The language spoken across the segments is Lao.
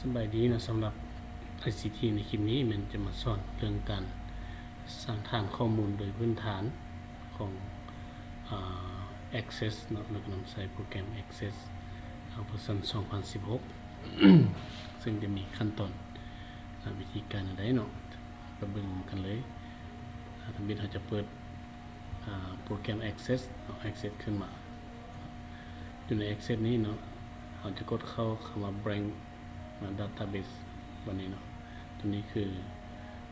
ສະບາຍດີເນາະ, ສຳລັບ ໄອຊີທີ ໃນຄລິບນີ້ແມ່ນຈະມາສອນເລື່ອງການສ້າງຖານຂໍ້ມູນໂດຍພື້ນຖານຂອງ ອາ Access ເນາະ, ແລ້ວກໍນຳໃຊ້ໂປຣແກຣມ Access ເອີ ເວີຊັນສອງພັນສິບຫົກ ເຊິ່ງຈະມີຂັ້ນຕອນ ອາ ວິທີການແນວໃດເນາະ, ໄປເບິ່ງນຳກັນເລີຍ. ອາ ທຳອິດເຮົາຈະເປີດ ອາ ໂປຣແກຣມ Access ເນາະ, Access ຂຶ້ນມາ. ຢູ່ໃນ Access ນີ້ເນາະ, ເຮົາຈະກົດເຂົ້າຄຳວ່າ Blank ອາ Database ບາດນີ້ເນາະ. ຕົວນີ້ຄື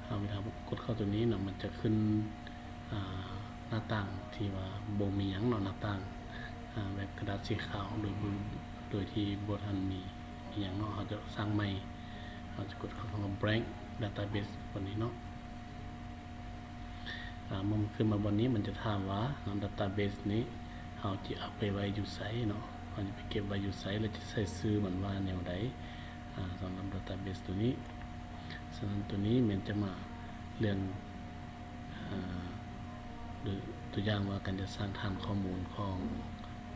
ເຮົາ ເວລາເຮົາກົດເຂົ້າຕົວນີ້ເນາະ, ມັນຈະຂຶ້ນ ອາ ໜ້າຕ່າງທີ່ວ່າບໍ່ມີຫຍັງເນາະ, ໜ້າຕ່າງ ອາ ແບບກະດາດສີຂາວ ໂດຍ ໂດຍທີ່ບໍ່ທັນມີ ມີຫຍັງເນາະ. ເຮົາຈະສ້າງໃໝ່, ເຮົາຈະກົດເຂົ້າຄຳວ່າ Blank Database ບາດນີ້ເນາະ. ອາ ເມື່ອມັນຂຶ້ນມາບ່ອນນີ້ ມັນຈະຖາມວ່າ ເນາະ database ນີ້ເຮົາຈະເອົາໄປໄວ້ຢູ່ໃສເນາະ, ເຮົາຈະໄປເກັບໄວ້ຢູ່ໃສ ແລະ ຈະໃສ່ຊື່ມັນວ່າແນວໃດ. ອາ ສຳລັບ database ຕົວນີ້, ສະນັ້ນ ຕົວນີ້ແມ່ນຈະມາເລື່ອງ ອາ ຕົວຢ່າງວ່າການຈັດສ້າງຖານຂໍ້ມູນຂອງ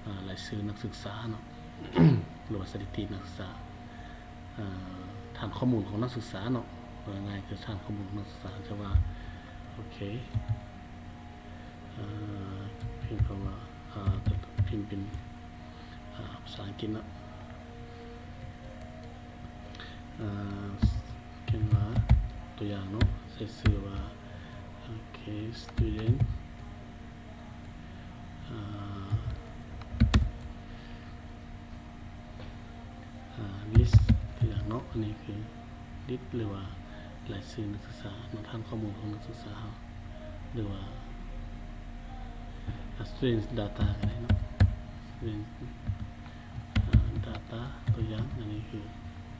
ອາ ລາຍຊື່ນັກສຶກສາເນາະ ຫຼືວ່າສະຖິຕິນັກສຶກສາ. ອາ ຖານຂໍ້ມູນຂອງນັກສຶກສາເນາະ, ເວົ້າງ່າຍໆຄືຖານຂໍ້ມູນຂອງນັກສຶກສາ. ແຕ່ວ່າ ໂອເຄ ອາ ພິມຄຳວ່າ ອາ ພິມເປັນ ອາ ພາສາອັງກິດເນາະ, ອາ ຂຽນວ່າ ຕົວຢ່າງເນາະ, ໃສ່ຊື່ວ່າ ໂອເຄ student ອາ ອາ list ຕົວຢ່າງເນາະ, ອັນນີ້ຄື list ຫຼືວ່າລາຍຊື່ນັກສຶກສາເນາະ, ຖານຂໍ້ມູນຂອງນັກສຶກສາເຮົາ ຫຼືວ່າ ອາ student data ກໍໄດ້ເນາະ, student ອາ data ຕົວຢ່າງ. ອັນນີ້ຄື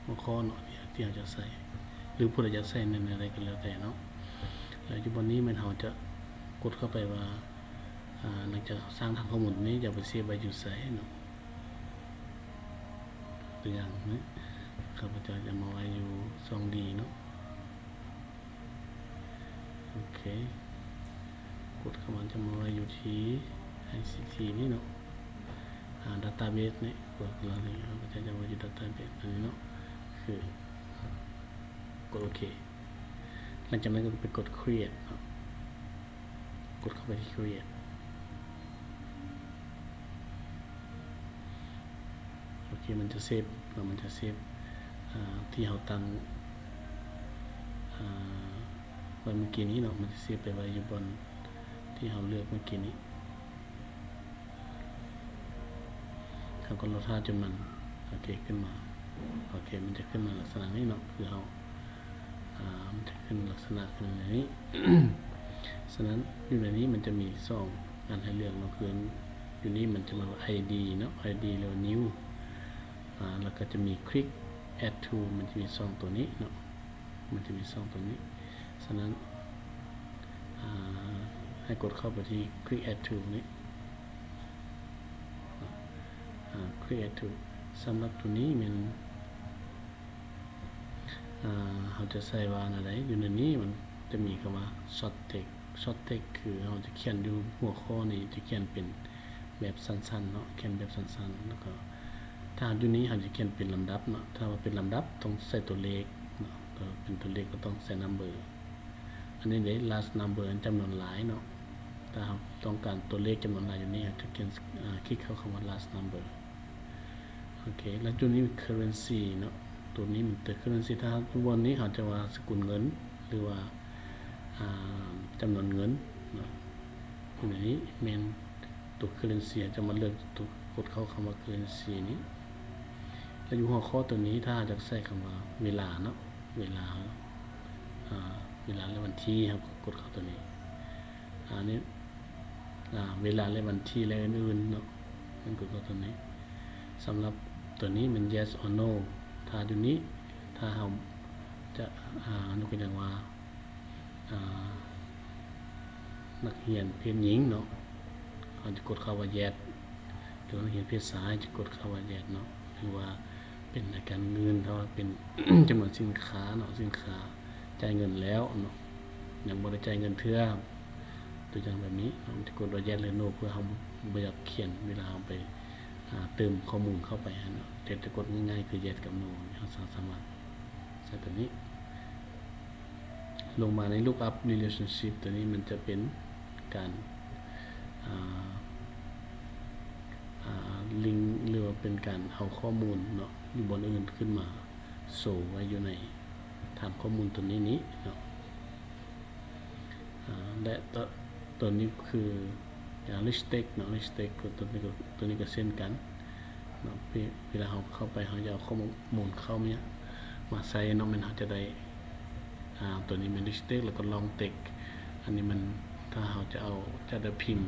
ຫົວຂໍ້ເນາະ ທີ່ ທີ່ເຮົາຈະໃສ່ ຫຼືຜູ້ໃດຢາກໃສ່ໃນ ໃນໃດກໍແລ້ວແຕ່ເນາະ. ແລ້ວຢູ່ບ່ອນນີ້ແມ່ນເຮົາຈະກົດເຂົ້າໄປວ່າ ອາ ຫຼັງຈາກເຮົາສ້າງຖານຂໍ້ມູນນີ້ ຈະເອົາໄປເຊບໄວ້ຢູ່ໃສເນາະ. ຕົວຢ່າງນີ້ ຂ້າພະເຈົ້າຈະມາໄວ້ຢູ່ຊ່ອງ D ເນາະ. ໂອເຄ ກົດເຂົ້າມາ ຈະມາໄວ້ຢູ່ທີ່ ໄອຊີທີ ນີ້ເນາະ, ອາ database ນີ້ ພວກເຮົານີ້ ຂ້າພະເຈົ້າຈະໄວ້ຢູ່ database ອັນນີ້ເນາະ, ຄື ກົດໂອເຄ. ຫຼັງຈາກນັ້ນກໍໄປກົດ create ເນາະ, ກົດເຂົ້າໄປທີ່ create. ໂອເຄ ມັນຈະເຊບເນາະ, ມັນຈະເຊບ ອາ ທີ່ເຮົາຕັ້ງ ອາ ໄວ້ເມື່ອກີ້ນີ້ເນາະ, ມັນຈະເຊບໄປໄວ້ຢູ່ບ່ອນທີ່ເຮົາເລືອກເມື່ອກີ້ນີ້. ເຮົາກໍລໍຖ້າຈົນມັນ ໂອເຄ ຂຶ້ນມາ. ໂອເຄ ມັນຈະຂຶ້ນມາລັກສະນະນີ້ເນາະ, ຄືເຮົາ ອາ ມັນຈະຂຶ້ນລັກສະນະຂຶ້ນແບບນີ້. ສະນັ້ນ ຢູ່ໃນນີ້ມັນຈະມີສອງອັນໃຫ້ເລືອກເນາະ, ຄືຢູ່ນີ້ມັນຈະມາວ່າ ໄອດີ ເນາະ, ໄອດີ ຫຼືວ່າ New ອາ ແລ້ວກໍຈະມີ Click Add To, ມັນຈະມີສອງຕົວນີ້ເນາະ, ມັນຈະມີສອງຕົວນີ້. ສະນັ້ນ ອາ ໃຫ້ກົດເຂົ້າໄປທີ່ Click Add To ນີ້ ອາ Click Add To. ສຳລັບຕົວນີ້ແມ່ນ ອາ ເຮົາຈະໃສ່ວ່າແນວໃດ? ຢູ່ໃນນີ້ມັນຈະມີຄຳວ່າ Short Text, Short Text ຄືເຮົາຈະຂຽນຢູ່ຫົວຂໍ້ນີ້ ຈະຂຽນເປັນແບບສັ້ນໆເນາະ, ຂຽນແບບສັ້ນໆ. ແລ້ວກໍຖ້າຢູ່ນີ້ເຮົາຈະຂຽນເປັນລຳດັບເນາະ, ຖ້າວ່າເປັນລຳດັບຕ້ອງໃສ່ຕົວເລກເນາະ, ຖ້າເປັນຕົວເລກກໍຕ້ອງໃສ່ number. ອັນນີ້ເດ້ large number ອັນຈຳນວນຫຼາຍເນາະ. ຖ້າເຮົາຕ້ອງການຕົວເລກຈຳນວນຫຼາຍຢູ່ນີ້ ເຮົາຈະຂຽນ ອາ ຄລິກເຂົ້າຄຳວ່າ large number. ໂອເຄ ແລ້ວຈຸດນີ້ currency ເນາະ, ໂຕນີ້ມັນເປັນ currency. ຖ້າບ່ອນນີ້ເຮົາຈະວ່າສະກຸນເງິນ ຫຼືວ່າ ອາ ຈຳນວນເງິນເນາະ. ໂຕນີ້ແມ່ນໂຕ currency, ເຮົາຈະມາເລືອກໂຕ ກົດເຂົ້າຄຳວ່າ currency ນີ້. ແລ້ວຢູ່ຫົວຂໍ້ໂຕນີ້ ຖ້າເຮົາຢາກໃສ່ຄຳວ່າເວລາເນາະ, ເວລາ ອາ ເວລາ ແລະ ວັນທີ ເຮົາກໍກົດເຂົ້າໂຕນີ້. ອາ ນີ້ ອາ ເວລາ ແລະ ວັນທີ ແລະ ອື່ນໆເນາະ, ມັນກໍຕົວນີ້. ສຳລັບຕົວນີ້ແມ່ນ yes or no. ຖ້າຢູ່ນີ້ ຖ້າເຮົາຈະ ອາ ຍົກຕົວຢ່າງວ່າ ອາ ນັກຮຽນເພດຍິງເນາະ, ເຮົາຈະກົດເຂົ້າວ່າ yes. ຫຼືນັກຮຽນເພດຊາຍ ຈະກົດເຂົ້າວ່າ yes ເນາະ, ຫຼືວ່າເປັນລາຍການອື່ນ, ຖ້າວ່າເປັນຈຳນວນສິນຄ້າເນາະ, ສິນຄ້າ ຈ່າຍເງິນແລ້ວເນາະ, ຍັງບໍ່ໄດ້ຈ່າຍເງິນເທື່ອ, ຕົວຢ່າງແບບນີ້ເນາະ, ຈະກົດວ່າ yes ຫຼື no ເພື່ອເຮົາບໍ່ຢາກຂຽນເວລາເຮົາໄປ ອາ ເຕີມຂໍ້ມູນເຂົ້າໄປຫັ້ນເນາະ. ແຕ່ຈະກົດງ່າຍໆຄື yes ກັບ no ເຮົາສາມາດ ໃສ່ຕົວນີ້ ລົງມາໃນ Lookup Relationship ຕົວນີ້ມັນຈະເປັນການ ອ່າ ອ່າ ລິງ ຫຼືວ່າເປັນການເອົາຂໍ້ມູນເນາະ ຢູ່ບ່ອນອື່ນຂຶ້ນມາໂຊໄວ້ຢູ່ໃນຖານຂໍ້ມູນຕົວນີ້ນີ້ເນາະ. ອ່າ ແລະ ຕົວ ຕົວນີ້ຄື ອ່າ Rich Text ເນາະ Rich Text ຕົວນີ້ກໍ ຕົວນີ້ກໍເຊັ່ນກັນເນາະ. ເວ ເວລາເຮົາເຂົ້າໄປ ເຮົາຈະເອົາຂໍ້ມູນເຂົ້າມາ ມາໃສ່ເນາະ ແມ່ນເຮົາຈະໄດ້ ອ່າ ຕົວນີ້ແມ່ນ Rich Text ແລ້ວກໍ Long Text ອັນນີ້ມັນ ຖ້າເຮົາຈະເອົາ ຈະໄດ້ພິມ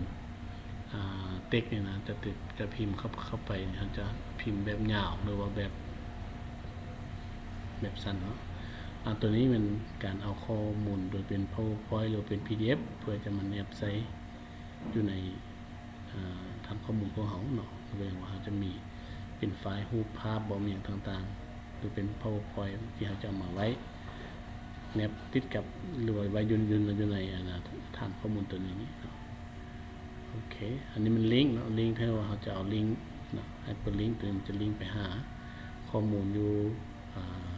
ອ່າ text ນີ້ນະ ຈະຕິດ ຈະພິມເຂົ້າ ເຂົ້າໄປ ເຮົາຈະພິມແບບຍາວ ຫຼືວ່າແບບ ແບບສັ້ນເນາະ. ອ່າ ຕົວນີ້ແມ່ນການເອົາຂໍ້ມູນໂດຍເປັນ PowerPoint ຫຼືເປັນ PDF ເພື່ອຈະມາແນບໃສ່ຢູ່ໃນ ອ່າ ຖານຂໍ້ມູນຂອງເຮົາເນາະ. ແສດງວ່າເຮົາຈະມີເປັນໄຟລ໌ຮູບພາບບໍ ມີຫຍັງຕ່າງໆ ຫຼືເປັນ PowerPoint ທີ່ເຮົາຈະເອົາມາໄວ້ແນບຕິດກັບ ຫຼືວ່າໄວ້ຢູ່ ຢູ່ ຢູ່ໃນ ອັນນ່າ ຖານຂໍ້ມູນຕົວນີ້ນີ້ເນາະ. ໂອເຄ ອັນນີ້ມັນລິງເນາະ ລິງ ແທນວ່າເຮົາຈະເອົາລິງເນາະ Hyperlink ຕົວນີ້ມັນຈະລິງໄປຫາຂໍ້ມູນຢູ່ ອ່າ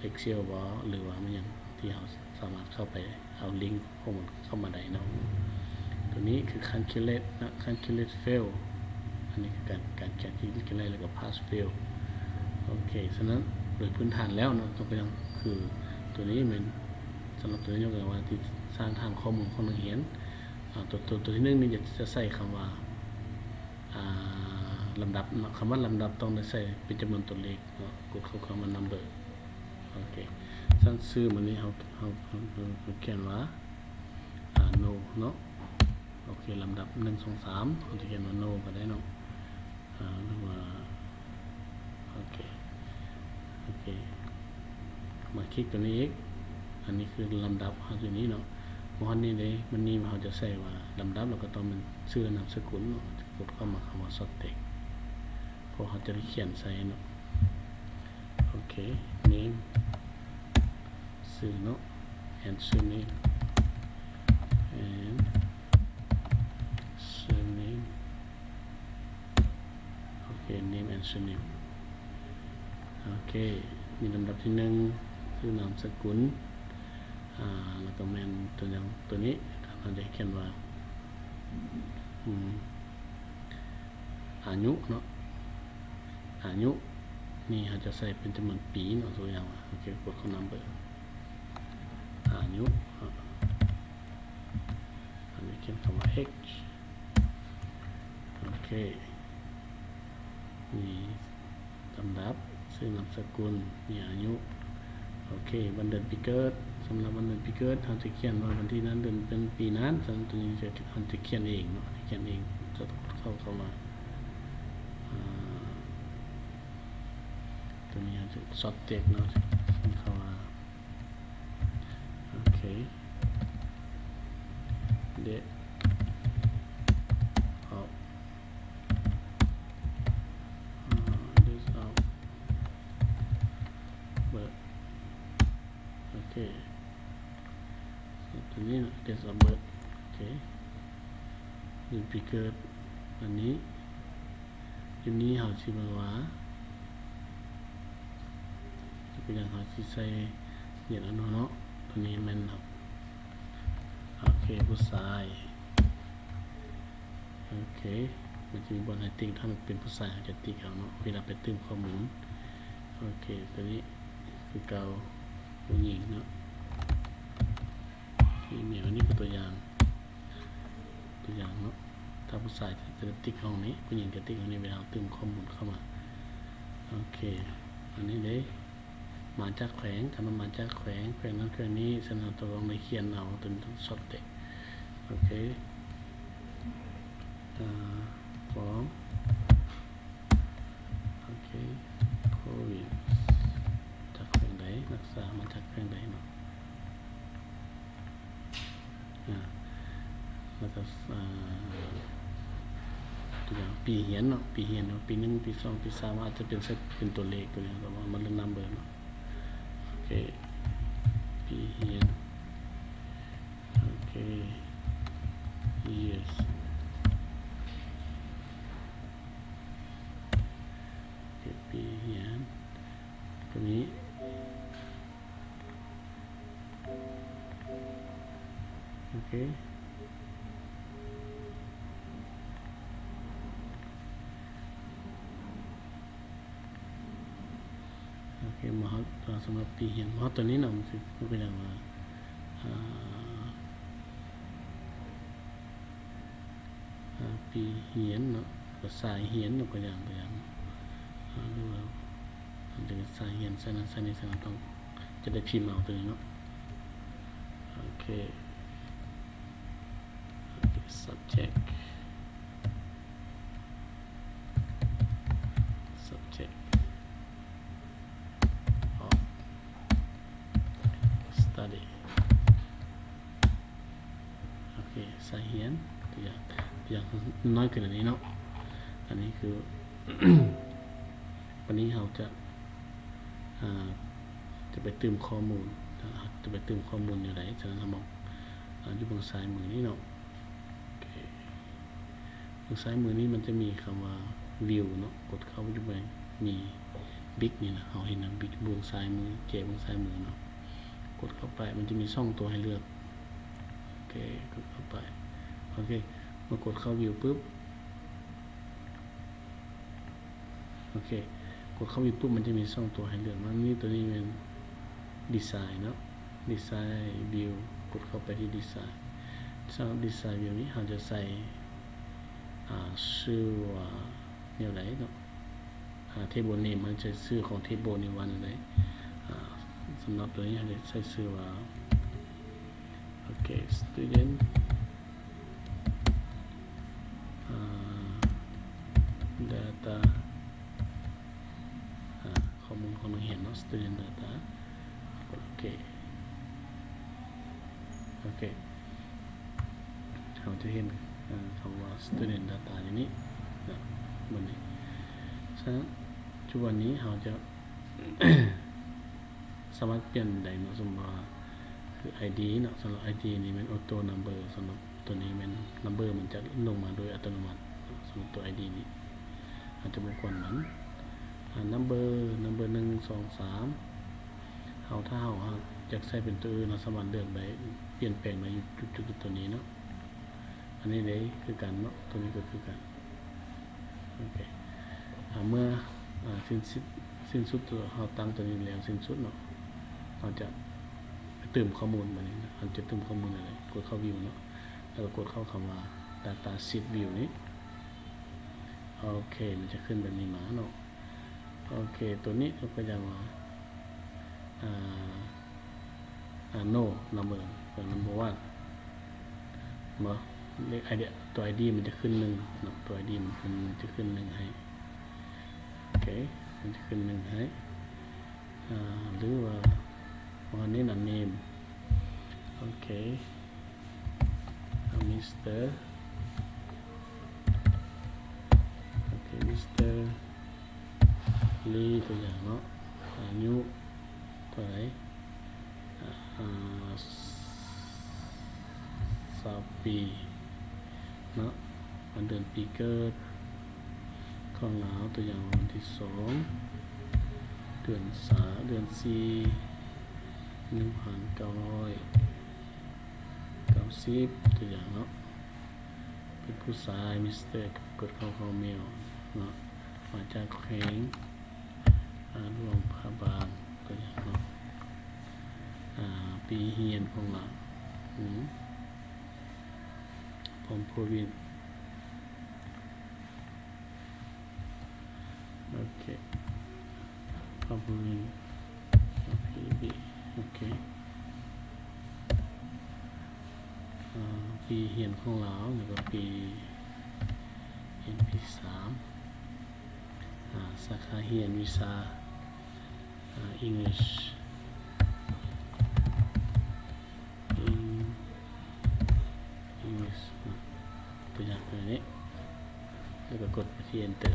Excel ບໍ ຫຼືວ່າມັນຫຍັງທີ່ເຮົາສາມາດເຂົ້າໄປເອົາລິງຂອງມັນເຂົ້າມາໄດ້ເນາະ. ຕົວນີ້ຄື Calculate ເນາະ Calculate Field ອັນນີ້ຄືການ ການ Calculate ແລ້ວກໍ Pass Field. ໂອເຄ ສະນັ້ນໂດຍພື້ນຖານແລ້ວເນາະ ຕົວຢ່າງຄືຕົວນີ້ແມ່ນ ສຳລັບຕົວນີ້ ຍົກຕົວຢ່າງວ່າທີ່ສ້າງຖານຂໍ້ມູນຂອງນັກຮຽນ ອ່າ ຕົວ ຕົວ ຕົວທີໜຶ່ງນີ້ຈະ ຈະໃສ່ຄຳວ່າ ອ່າ ລຳດັບເນາະ ຄຳວ່າລຳດັບຕ້ອງໄດ້ໃສ່ເປັນຈຳນວນຕົວເລກເນາະ ກົດເຂົ້າຄຳວ່າ number. ໂອເຄ ຊັ້ນຊື່ມັນນີ້ເຮົາ ເຮົາ ເຮົາ ເຮົາຂຽນວ່າ ອ່າ no ເນາະ. ໂອເຄ ລຳດັບ ໜຶ່ງ ສອງ ສາມ ເຮົາຈະຂຽນວ່າ no ກໍໄດ້ເນາະ ອ່າ ຫຼືວ່າ ໂອເຄ ໂອເຄ ມາຄລິກຕົວນີ້ອີກ ອັນນີ້ຄືລຳດັບເຮົາຢູ່ນີ້ເນາະ. ບໍ່ຮອດນີ້ເດ້ ມັນນີ້ເຮົາຈະໃສ່ວ່າລຳດັບ ແລ້ວກໍຕ້ອງເປັນຊື່ນາມສະກຸນເນາະ ກົດເຂົ້າມາຄຳວ່າ Short Text ເພາະເຮົາຈະໄດ້ຂຽນໃສ່ເນາະ. ໂອເຄ name ຊື່ເນາະ and surname and surname. ໂອເຄ name and surname. ໂອເຄ ມີລຳດັບທີໜຶ່ງ ຊື່ນາມສະກຸນ ອ່າ ແລ້ວກໍແມ່ນຕົວຢ່າງຕົວນີ້ ເຮົາຈະຂຽນວ່າ ອືມ ອາຍຸເນາະ ອາຍຸນີ້ເຮົາຈະໃສ່ເປັນຈຳນວນປີເນາະ ຕົວຢ່າງວ່າ ໂອເຄ ກົດເຂົ້າ number ອາຍຸເນາະ ອັນນີ້ຂຽນຄຳວ່າ H. ໂອເຄ ມີລຳດັບ ຊື່ນາມສະກຸນ ມີອາຍຸ. ໂອເຄ ວັນເດືອນປີເກີດ ສຳລັບວັນເດືອນປີເກີດ ເຮົາຈະຂຽນວ່າວັນທີນັ້ນ ເດືອນ ເດືອນ ປີນັ້ນ. ສະນັ້ນ ຕົວນີ້ຈະ ເຮົາຈະຂຽນເອງເນາະ ຈະຂຽນເອງ ຈະເຂົ້າ ເຂົ້າມາ ອ່າ ຕົວນີ້ເຮົາຈະ Short Text ເນາະ ເຂົ້າມາ ໂອເຄ date of ອ່າ date of birth. ໂອເຄ ຕົວນີ້ເນາະ date of birth. ໂອເຄ ເດືອນປີເກີດ ອັນນີ້ ຢູ່ນີ້ເຮົາຊິເບິ່ງວ່າ ຍົກຕົວຢ່າງເຮົາຊິໃສ່ ເດືອນ ເນາະ ຕົວນີ້ແມ່ນ ໂອເຄ ຜູ້ຊາຍ. ໂອເຄ ມັນຈະມີບ່ອນໃຫ້ຕິກ ຖ້າມັນເປັນຜູ້ຊາຍ ເຮົາຈະຕິກເອົາເນາະ ເວລາໄປຕື່ມຂໍ້ມູນ. ໂອເຄ ຕົວນີ້ຄືເກົ່າ ຜູ້ຍິງເນາະ ອີເມວ. ອັນນີ້ຄືຕົວຢ່າງ ຕົວຢ່າງເນາະ ຖ້າຜູ້ຊາຍຈະຕິກຫ້ອງນີ້ ຜູ້ຍິງຈະຕິກຫ້ອງນີ້ ເວລາເຮົາຕື່ມຂໍ້ມູນເຂົ້າມາ. ໂອເຄ ອັນນີ້ເດ້ ມາຈາກແຂວງ ຄັນວ່າມາຈາກແຂວງ ແຂວງນັ້ນແຂວງນີ້ ສະນັ້ນເຮົາຕ້ອງໄດ້ຂຽນເອົາຕົວ Short Text. ໂອເຄ ອ່າ from ໂອເຄ province ຈາກແຂວງໃດ ນັກສຶກສາມາຈາກແຂວງໃດເນາະ. ອ່າ ແລ້ວກໍ ອ່າ ຕົວຢ່າງປີຮຽນເນາະ ປີຮຽນເນາະ ປີໜຶ່ງ ປີສອງ ປີສາມ ອາດຈະເປັນ ເປັນຕົວເລກຕົວຢ່າງ ແຕ່ວ່າມັນເລື່ອງ number ເນາະ. ໂອເຄ ປີຮຽນ ໂອເຄ years ໂອເຄ ປີຮຽນ ຕົວນີ້ ໂອເຄ ມາຮອດ ສຳລັບປີຮຽນ ມາຮອດຕົວນີ້ເນາະ ມັນຄືຕົວຢ່າງວ່າ ອາ ອາ ປີຮຽນເນາະ ກໍສາຍຮຽນເນາະ ຕົວຢ່າງ ຕົວຢ່າງ ອາ ຫຼືວ່າ ອາດຈະເປັນສາຍຮຽນ ສາຍນັ້ນສາຍນີ້ ສາຍນັ້ນ ຕ້ອງ ຈະໄດ້ພິມເອົາຕົວນີ້ເນາະ ໂອເຄ subject subject of study ໂອເຄ ສາຍຮຽນ ຕົວຢ່າງ ຕົວຢ່າງນ້ອຍຂຶ້ນອັນນີ້ເນາະ ອັນນີ້ຄື ບາດນີ້ເຮົາຈະ ອາ ຈະໄປຕື່ມຂໍ້ມູນ ຈະໄປຕື່ມຂໍ້ມູນແນວໃດ? ສະນັ້ນເຮົາມາ ອາ ຢູ່ເບື້ອງຊ້າຍມືນີ້ເນາະ ໂອເຄ ເບື້ອງຊ້າຍມືນີ້ມັນຈະມີຄຳວ່າ view ເນາະ ກົດເຂົ້າຢູ່ໃນ ມີ big ນີ້ນະ ເຮົາເຫັນນະ big ເບື້ອງຊ້າຍມື ແຈເບື້ອງຊ້າຍມືເນາະ ກົດເຂົ້າໄປ ມັນຈະມີສອງຕົວໃຫ້ເລືອກ ໂອເຄ ກົດເຂົ້າໄປ ໂອເຄ ເມື່ອກົດເຂົ້າ view ປຶບ ໂອເຄ ກົດເຂົ້າ view ປຶບ ມັນຈະມີສອງຕົວໃຫ້ເລືອກ ມັນມີຕົວນີ້ແມ່ນ design ເນາະ design view ກົດເຂົ້າໄປທີ່ design ສຳລັບ design view ນີ້ ເຮົາຈະໃສ່ ອາ ຊື່ວ່າແນວໃດເນາະ ອາ table name ເຮົາຈະໃສ່ຊື່ຂອງ table ນີ້ວ່າແນວໃດ ອາ ສຳລັບຕົວນີ້ ເຮົາຈະໃສ່ຊື່ວ່າ ໂອເຄ student ອາ data ອາ ຂໍ້ມູນຂອງນັກຮຽນເນາະ student data ກົດໂອເຄ ໂອເຄ ເຮົາຈະເຫັນ ອາ ຄຳວ່າ student data ຢູ່ນີ້ເນາະ ບາດນີ້ ສະນັ້ນ ຈຸດນີ້ເຮົາຈະ ສາມາດປ່ຽນໄດ້ເນາະ ສົມມຸດວ່າ ຄື ID ເນາະ ສຳລັບ ID ນີ້ແມ່ນ auto number ສຳລັບຕົວນີ້ແມ່ນ number ມັນຈະລົງມາໂດຍອັດຕະໂນມັດເນາະ ສຳລັບຕົວ ID ນີ້ ເຮົາຈະບໍ່ກວນມັນ ອາ number number ໜຶ່ງ ສອງ ສາມ ເຮົາ ຖ້າເຮົາຫາກຢາກໃສ່ເປັນຕົວອື່ນ ເຮົາສາມາດເລືອກໄດ້ ປ່ຽນແປງໄດ້ຢູ່ຈຸດໆຕົວນີ້ເນາະ ອັນນີ້ເດ້ຄືກັນເນາະ ຕົວນີ້ກໍຄືກັນ ໂອເຄ ອາ ເມື່ອ ອາ ສິ້ນສຸດ ສິ້ນສຸດຕົວ ເຮົາຕັ້ງຕົວນີ້ແລ້ວສິ້ນສຸດເນາະ ເຮົາຈະຕື່ມຂໍ້ມູນບາດນີ້ນະ ເຮົາຈະຕື່ມຂໍ້ມູນອັນໃດ ກົດເຂົ້າ view ເນາະ ແລ້ວກໍກົດເຂົ້າຄຳວ່າ data sheet view ນີ້ ໂອເຄ ມັນຈະຂຶ້ນແບບນີ້ມາເນາະ ໂອເຄ ຕົວນີ້ຍົກຕົວຢ່າງວ່າ ອາ ອາ no number ຕົວ number one ເນາະ ເລກ ID ຕົວ ID ມັນຈະຂຶ້ນໜຶ່ງເນາະ ຕົວ ID ມັນຂຶ້ນ ມັນຈະຂຶ້ນໜຶ່ງໃຫ້ ໂອເຄ ມັນຈະຂຶ້ນໜຶ່ງໃຫ້ ອາ ຫຼືວ່າ ວ່ານີ້ນະ name ໂອເຄ ອາ Mister ໂອເຄ Mister Lee ຕົວຢ່າງເນາະ ອາຍຸເທົ່າໃດ? ອາ ຊາວປີເນາະ ວັນເດືອນປີເກີດຂອງລາວ ຕົວຢ່າງວ່າວັນທີສອງ ເດືອນສາມ ເດືອນສີ່ ໜຶ່ງພັນເກົ້າຮ້ອຍເກົ້າສິບ ຕົວຢ່າງເນາະ ເປັນຜູ້ຊາຍ Mister ກົດເຂົ້າ ເຂົ້າ male ເນາະ ມາຈາກແຂວງ ອາ ຫຼວງພະບາງ ຕົວຢ່າງເນາະ ອາ ປີຮຽນຂອງລາວ ອືມ From Province ໂອເຄ From Province ໂອເຄ ໂອເຄ ອາ ປີຮຽນຂອງລາວ ແລ້ວກໍປີຮຽນປີສາມ ອາ ສາຂາຮຽນວິຊາ ອາ English Eng- English ເນາະ ຕົວຢ່າງຄືອັນນີ້ ແລ້ວກໍກົດໄປທີ່ Enter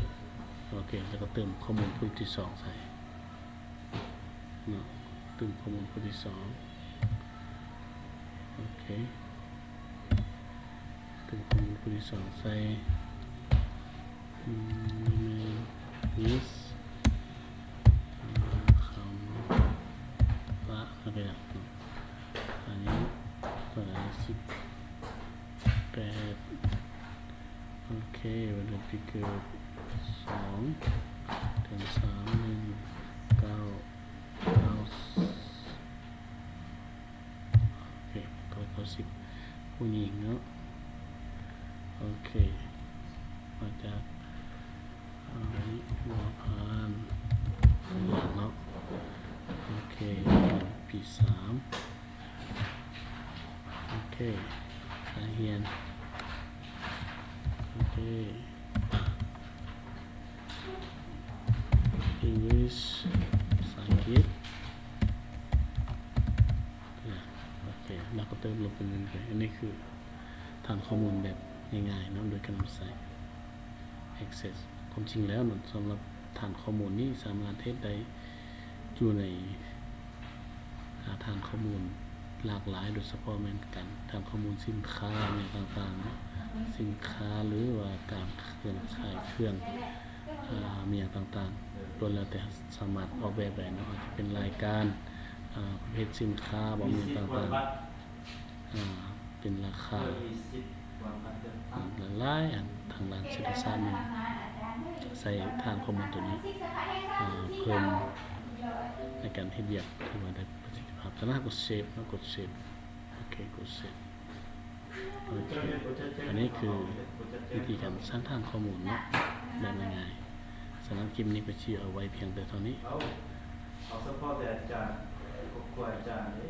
ໂອເຄ ແລ້ວກໍເຕີມຂໍ້ມູນຜູ້ທີ່ສອງໃສ່ເນາະ ຕື່ມຂໍ້ມູນຜູ້ທີ່ສອງ ໂອເຄ ຕື່ມຂໍ້ມູນຜູ້ທີ່ສອງໃສ່ ອືມ Miss ຄຳ ລະ ອາຍຸ ເທົ່າໃດ? ສິບ ເຄ ວັນເດືອນປີເກີດ ສອງ ເດືອນສາມ ໜຶ່ງ ເກົ້າ ເກົ້າ ໂອເຄ ເກົ້າ ເກົ້າສິບ ຜູ້ຍິງເນາະ. ໂອເຄ ມາຈາກ ອາ ຫົວພານເນາະ. ໂອເຄ ປີສາມ. ໂອເຄ ສາຍຮຽນ. ໂອເຄ English ພາສາອັງກິດ. ໂອເຄ ແລ້ວກໍເຕີມລົບເປັນເງິນໄປ. ອັນນີ້ຄືຖານຂໍ້ມູນແບບງ່າຍໆເນາະ ໂດຍການນຳໃຊ້ Access. ຄວາມຈິງແລ້ວເນາະ ສຳລັບຖານຂໍ້ມູນນີ້ສາມາດເຮັດໄດ້ຢູ່ໃນ ອາ ຖານຂໍ້ມູນຫຼາກຫຼາຍ, ໂດຍສະເພາະແມ່ນການຖານຂໍ້ມູນສິນຄ້າ ແມ່ນຫຍັງຕ່າງໆເນາະ, ສິນຄ້າ ຫຼືວ່າການເຄື່ອງຂາຍເຄື່ອງ ອາ ແມ່ນຫຍັງຕ່າງໆ ລ້ວນແລ້ວແຕ່ສາມາດອອກແບບໄດ້ເນາະ, ອາດຈະເປັນລາຍການ ອາ ປະເພດສິນຄ້າບໍ ແມ່ນຫຍັງຕ່າງໆ ອາ ເປັນລາຄາ ຫຼາຍໆອັນ. ທາງດ້ານເສດຖະສາດນີ້ໃຊ້ຖານຂໍ້ມູນໂຕນີ້ ອາ ເພີ່ມໃນການເຮັດວຽກ ຖືວ່າໄດ້ປະສິດທິພາບ. ຈາກນັ້ນເຮົາກໍເຊບເນາະ, ກົດເຊບ. ໂອເຄ ກົດເຊບ. ໂອເຄ ອັນນີ້ຄືວິທີການສ້າງຖານຂໍ້ມູນເນາະ ແບບງ່າຍໆ. ສະນັ້ນຄລິບນີ້ກໍຊິເອົາໄວ້ພຽງແຕ່ເທົ່ານີ້. ເອົາ ເອົາສະເພາະແຕ່ອາຈານ ຄອບຄົວອາຈານເດ້.